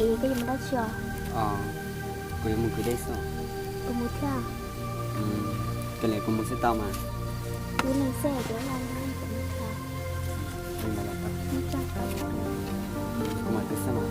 Koj yuav mus dab tsi os? Kuv yuav mus kwv dej xwb. Kuv mus thiab. Koj li kuv mus xwb tau mas. Kuv mus xwb kuv los kuv mus. Kuv mam kwv xwb mas.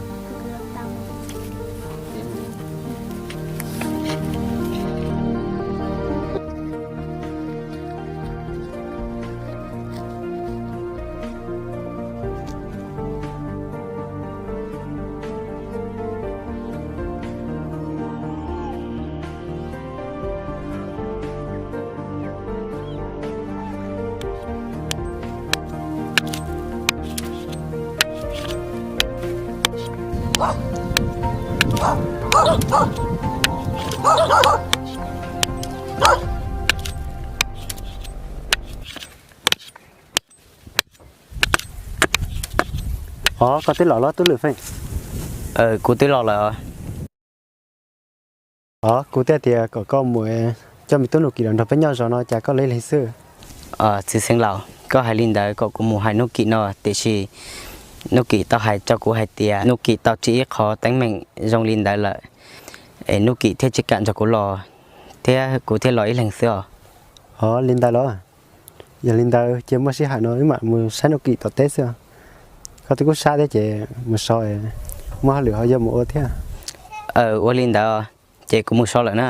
Os, koj twb los los tub Lwm Feej? Kuv twb los lawm. Os, kuv thiaj tias kom koj mus coj me tub Nuj Kim los nrog peb nyob zos no cas koj los ib leeg xwb? Txiv xeev laus, koj hais li ntawd kom kuv mus hais Nuj Kim no, tiam sis Nuj Kim tau hais rau kuv hais tias Nuj Kim tau tsim ib qho teeb meem zoo li ntawd lawm, es Nuj Kim thiaj tsis kam nrog kuv los, thiab kuv thiaj los ib leeg xwb os. Os, li ntawd los? Yog li ntawd ces muaj sij hawm no wb mam mus saib Nuj Kim tom teb xwb. Koj twb kuj sab thiab ces mus so, muaj hauj lwm ho yuav mus ua thiab. Ua li ntawd, ces kuv mus so lawm na.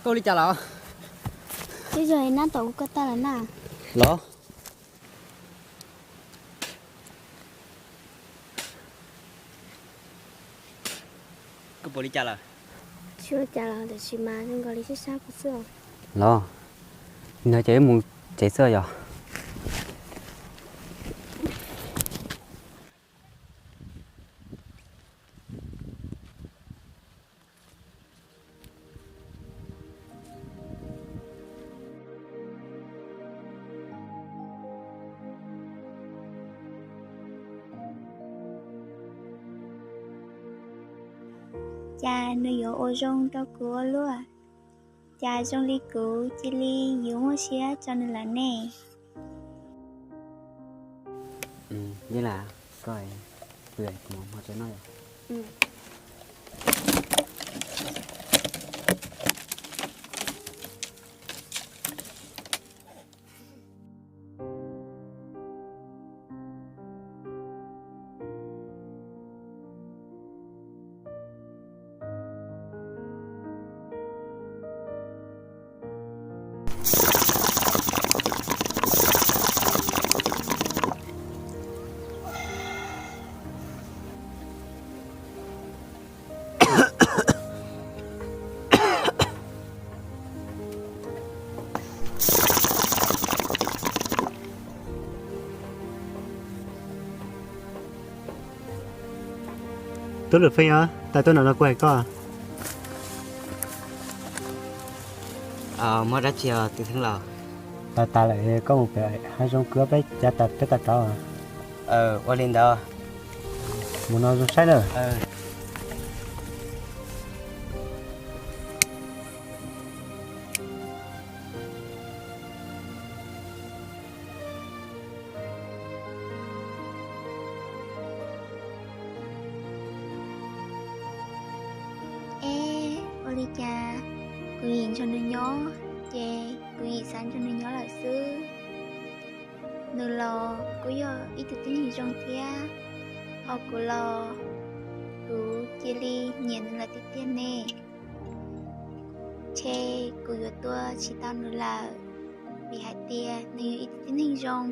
Koj ua li cas lawm? Twb yog nab tom kuv koj tag lawm na. Los? Koj puas li cas lawm? Tsis ua cas los, tab sis mas zoo nkaus li sab sab kuv xwb. Los, nws ces wb mus tsev xwb yog. Cas nws yuav ua zoo rau kuv ua luaj, cas zoo li kuv cia li yuav muaj siab rau nws lawm ne. Yeej Lam, koj, kuv yuav mus hmo tsev no. Tub Lwm Feej, tais tuaj no no kuv hais koj. Muaj dab tsi os tus xeeb laus? Tas tas lawm, koj mus pem hav zoov kwv peb cav tas peb tas rov. Ua li ntawd. Mus no zoo saib na. Eb, ua li cas kuv yim nrog nws nyob ces kuv yim xav nrog nws nyob lawm xwb. Nws los kuj yog ib tug tib neeg zoo thiab, ho kuv los kuv cia li nyiam nws lawm tiag tiag ne. Ntshe kuv yuav tua tsis tau nws lawm, vim hais tias nws yog ib tug tib neeg zoo.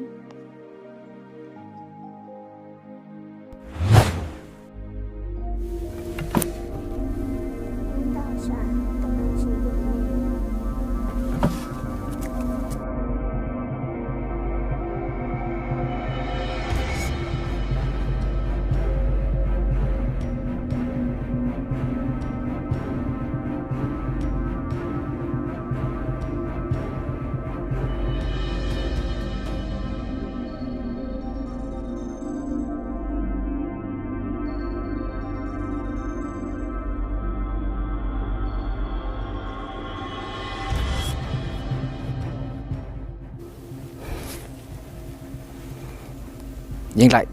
Yeej Laim,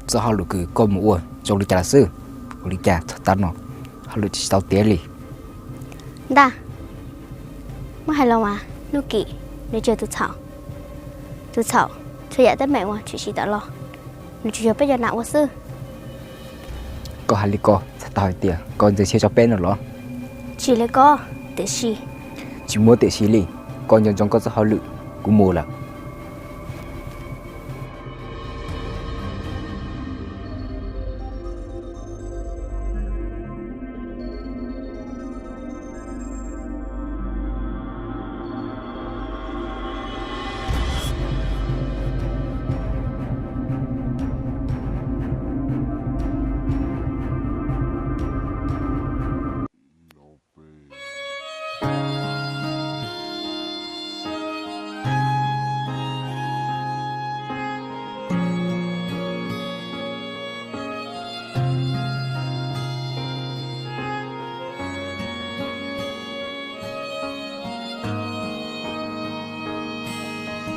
txoj hauj lwm kws koj mus ua zoo li cas lawm xwb? Ua li cas txog tav no hauj lwm tsis tau tiav li? Ntag, muab hais los mas Nuj Kim nws tsis yog tus txhaum. Tus txhaum txhua yam teeb meem uas tshwm sim tawm los, nws tsuas yog peb cov nam ua xwb. Koj hais li ko txhais tau hais tias koj ntxias siab tso peb no los? Tsis li ko, tiam sis. Tsis muaj tiam sis li, koj nco ntsoov koj txoj hauj lwm, kuv mus lawm.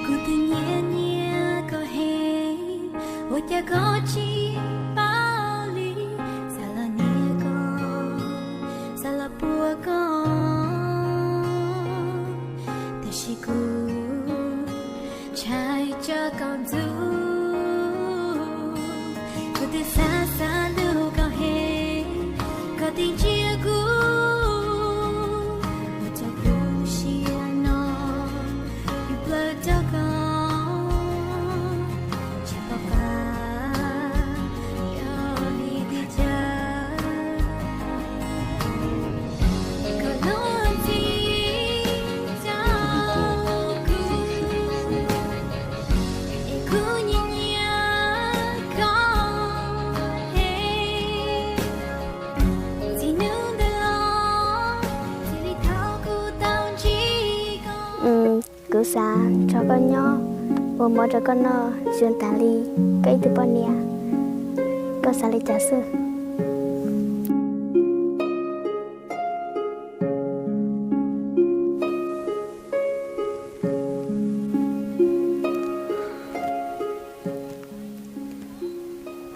Kuv twb nyiam nyiam koj heev, ua cas koj tsis paub li? Xav los nyiam koj, xav los puag koj, tiam sis kuv ntshai tsam koj ntxub. Kuv twb xav xav hlub koj heev, koj tsis ntsia kuv, ua cas kuv lub siab no yuav plawv rau koj, tsis paub qab, yog vim li cas koj luag ntxhi rau kuv, es kuv nyiam nyiam koj heev. Txij hnub ntawd los, txij li thaum kuv tau ntsib koj, kuv xav nrog koj nyob, ua mov rau koj noj zoo tas li koj ib tug poj niam. Koj xav li cas xwb?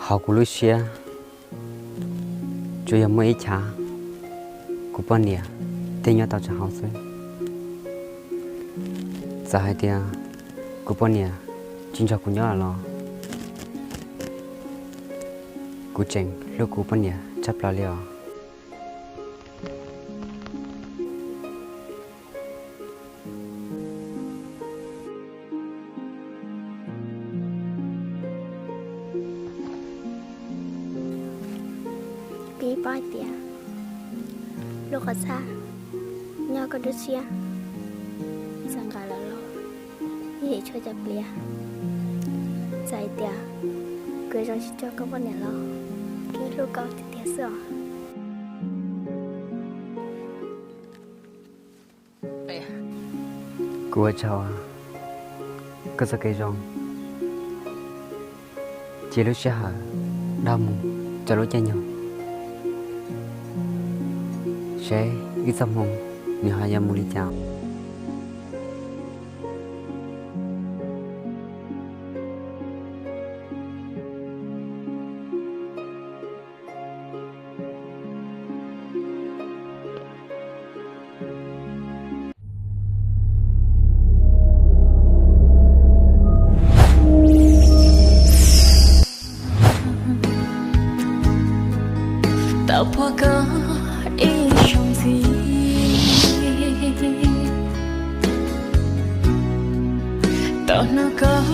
Hauv kuv lub siab tsuas yog muaj ib chav kuv poj niam thiaj nyob tau tseem hauv xwb. Txawm hais tias kuv poj niam tsis nrog kuv nyob los, kuv tseem hlub kuv poj niam tshaj plaws li os. Kuv yeej paub hais tias lub qhov txhab nyob koj lub siab txawm nqa lawm los yeej yuav tshuav cov pliav. Txawm hais tias kuv zoo siab tso koj poj niam los, kuv yeej hlub koj tiag tiag xwb os. Kuv ua tsaug koj txoj kev zoo, cia lub sij hawm dhau mus rau lub caij nyoog, seb wb txoj hmoo nws ho yuav mus li cas. Tau pom koj ib zaug ntxiv, tau hnov koj